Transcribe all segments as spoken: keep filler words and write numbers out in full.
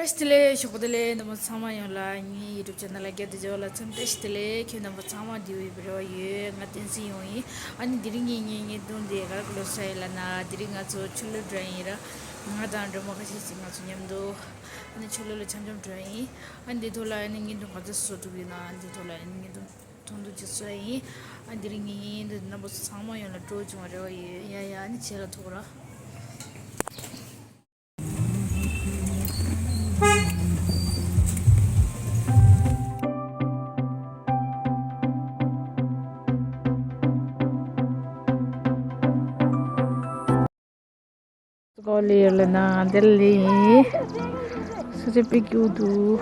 བཀྲ་ཤིས་བདེ་ལེགས། ཞོགས་པ་བདེ་ལེགས། རྣམ་པ་ཚང་མ་ཡོངས་ལ་ངའི་YouTube channel ལ་བསྐྱར་དུ་འབྱོར་བ་ལ་འཚམས་འདྲི་བཀྲ་ཤིས་བདེ་ལེགས། ཁྱེད་རྣམ་པ་ཚང་མ་བདེ་པོ་ཡོད་པའི་རེ་བ་ཡོད། ང་བསྟན་འཛིན་ཡོང་ཡིན། ཨ་ནི་དེ་རིང་ངའི་ངའི་དགེ་འདུན་དེ་ག་རེ་ག་ལོ་ས་ཡིན་ལབ་ན། དེ་རིང་ང་ཚོ་ཆུ་ལོག་འགྲོ་ཡིན་ར། ང་དང་སྒྲོལ་མ་ཁ་ཤས་ཅིག་ང་ཚོ་མཉམ་དུ་ཨ་ནི་ཆུ་ལོག་ལ་འཆམ་འཆམ་འགྲོ་ཡིན། ཨ་ནི་འདི་ཐོག་ལ་ཨ་ནི་དགེ་འདུན་ག་ཚོད་བཟོ་ཐུབ་ཡོད་ན། ཨ་ནི་འདི་ཐོག་ལ་ཨ་ནི་དགེ་འདུན་མཐོང་ཐུབ་ཅིག་བཟོ་ཡིན། ཨ་ནི་དེ་རིང་ངའི་ངའི་འདི་རྣམ་པ་ཚོ་ཚང་མ་ཡོངས་ལ་སྤྲོ་བྱུང་བ་རེ་བ་ཡོད། ཡ་ཡ། ཨ་ནི་བྱེད་ལ་ཐུག་ར། གོ་ལེ་ཡོད་ལ་ན་དེ་ལེ། སུ་ཅི་པི་ཀྱུ་དུ།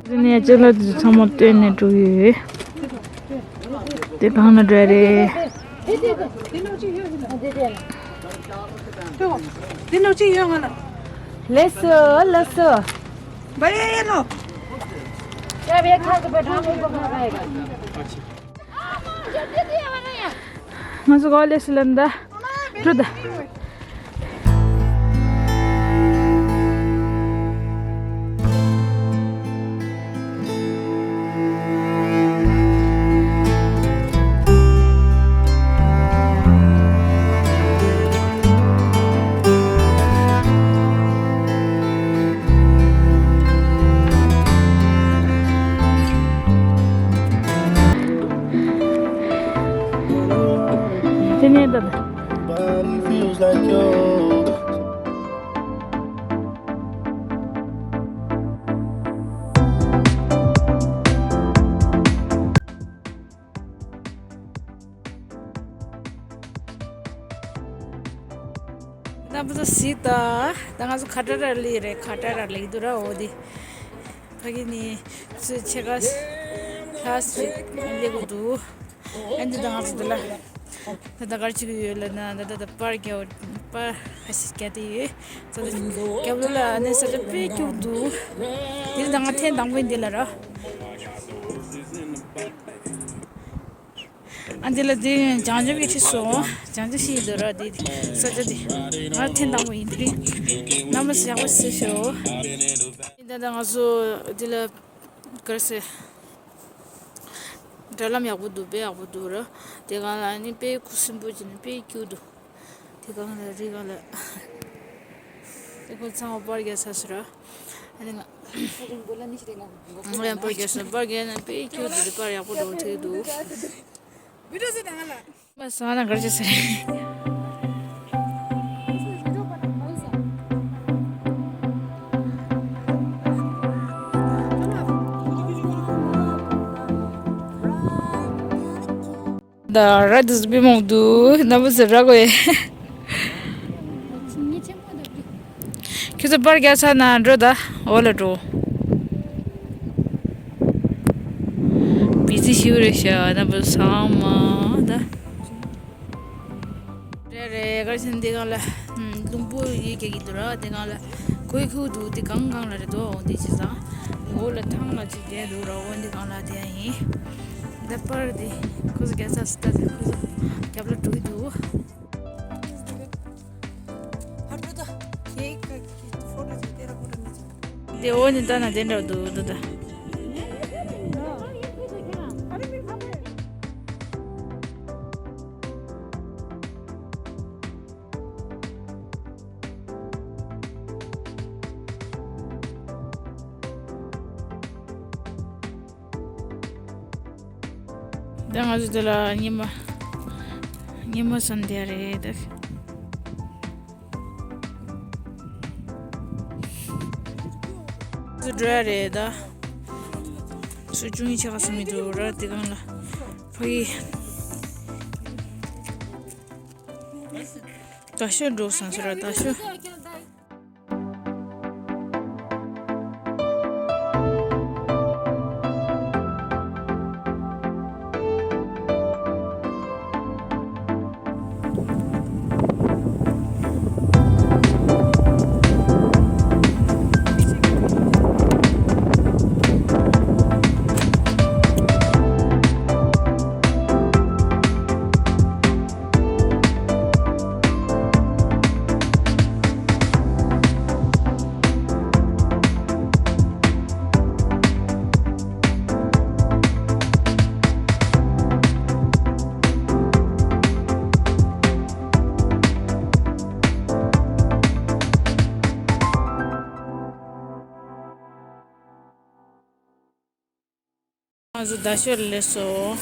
དེ་ནས་ཅ་ལག་དེ་ཚང་མ་བཏོན་ནས་འགྲོ་གི་ཡོད། དེ་གང་ལ་འདྲ་རེད། དེ་ནོ་ཅི་ཡོད་ང་ལ། ལེ་སོ་ལེ་སོ། བ་ཡ་ཡ་ལོ། ང་ཚོ་ག་ལེ་སི་ལན་ད་འགྲོ་ད། དེ་ནས་ད། Body feels like yours. ད་བུ་ཚོ་གཟིགས་དང་། ད་ང་ཚོ་ཁ་ཏ་ར་ལི་རེད། ཁ་ཏ་ར་ལི་འདུག་ར། འོ་དེ་ཕ་གི་ནི་ཚོས་ཕྱེད་ཀ་ལྷག་ཅིག་སླེབས་འདུག་ཨ་འདི་ད་ང་ཚོ་འདི་ལ་ད་ད་གར་ཅིག་ཡོད་ལ་ན། ད་ད་ད་པར་རྒྱག་པར་ཧ་ཤི་རྒྱག་དེ་ཡོད། ད་ད་རྒྱབ་ལོགས་ལ་ཨ་ནི་ས་ཆ་དཔེ་སྐྱིད་འདུག་དེ་ད་ང་ཐེངས་དང་པོ་ཡིན་འདི་ལ་ར། ཨ་འདི་ལ་འདི་ལྗང་ལྗང་གི་ཁྲིད་སོང་། ལྗང་ལྗང་ཞིག་ཡིན་འདུག་ར། འདི་ས་ཆ་འདི་ང་ཐེངས་དང་པོ་ཡིན། དེ་རིང་རྣམ་པ་ཡག་པོ་གཟིགས་ཤོག་ད་ད་ང་ཚོ་འདི་ལ་གར་སེ། དྲ་ལམ་ཡག་པོ་འདུག་དཔེ་ཡག་པོ་འདུག་ར། དེ་གང་ལ་ནི་དཔེ་ཁུ་སིམ་པོ་བྱས་ནས་དཔེ་སྐྱིད་འདུག་དེ་གང་ལ་རི་གང་ལ། དེ་ཁོ་ཚང་མ་པར་རྒྱག་ས་སུ་ར། ཨ་ནི་ང་ང་ཡང་པར་རྒྱག་ས། པར་རྒྱག་ན་དཔེ་སྐྱིད་འདུག་དེ་པར་ཡག་པོ་འདུག་ཐིག་འདུག་བི་ཌི་ཡོ་ཟེར་དང་ང་ལ། མ་སོང་ན་གར་ཅི་ཟེར། ད་ར་དུ་སུ་བི་མོ་འདུག་ན་བུ་ཟེར་ར་གོ་ཡེ། ཁྱོད་ཚོ་པར་རྒྱག་ཚར་ན་འགྲོ་ད། འོ་ལ་འགྲོ། བི་ཟི་ཞིག་རེད་ཤག་རྣམ་པ་ཚང་མ་ད། རེད་རེད། གར་ཕྱིན་འདི་གང་ལ་ལུང་པ་ཡོད་ཀྱི་འདུག་ར། འདི་གང་ལ་གོས་ཁུག་འདུག་འདི་གང་གང་ལ་རེད་དོ། འོ་འདི་ཅི་ཟ། འོ་ལ་ཐང་ལ་ཅིག་བསྡད་འདུག་ར། འོ་འདི་གང་ལ་བསྡད་ཡིན། འདི་པར་འདི་ཁོ་ཚོ་རྒྱབ་ས་སི་ཏ་འདི་ཁོ་ཚོ་རྒྱབ་ལ་འགྲོ་གི་འདུག་དེ་འོ་ནི་ལྟ་ན་དེ་འདྲ་འདུག་འདུག་ད། ད་ང་ཚོ་འདི་ལ་ཉི་མ་ཉི་མ་སོན་དེ་རེད་ད། ཚོ་འགྲོ་ཡ་རེད་ད། སུ་ཅུང་ཡི་ཆ་ག་སུ་མི་འདུག་ར། དེ་གང་ལ་ཕ་གི། རྡ་ཤོད་འགྲོ་བསམ་སོང་ར། རྡ་ཤོད། ང་ཚོ་རྡ་ཤོད་སླེབས་སོང་།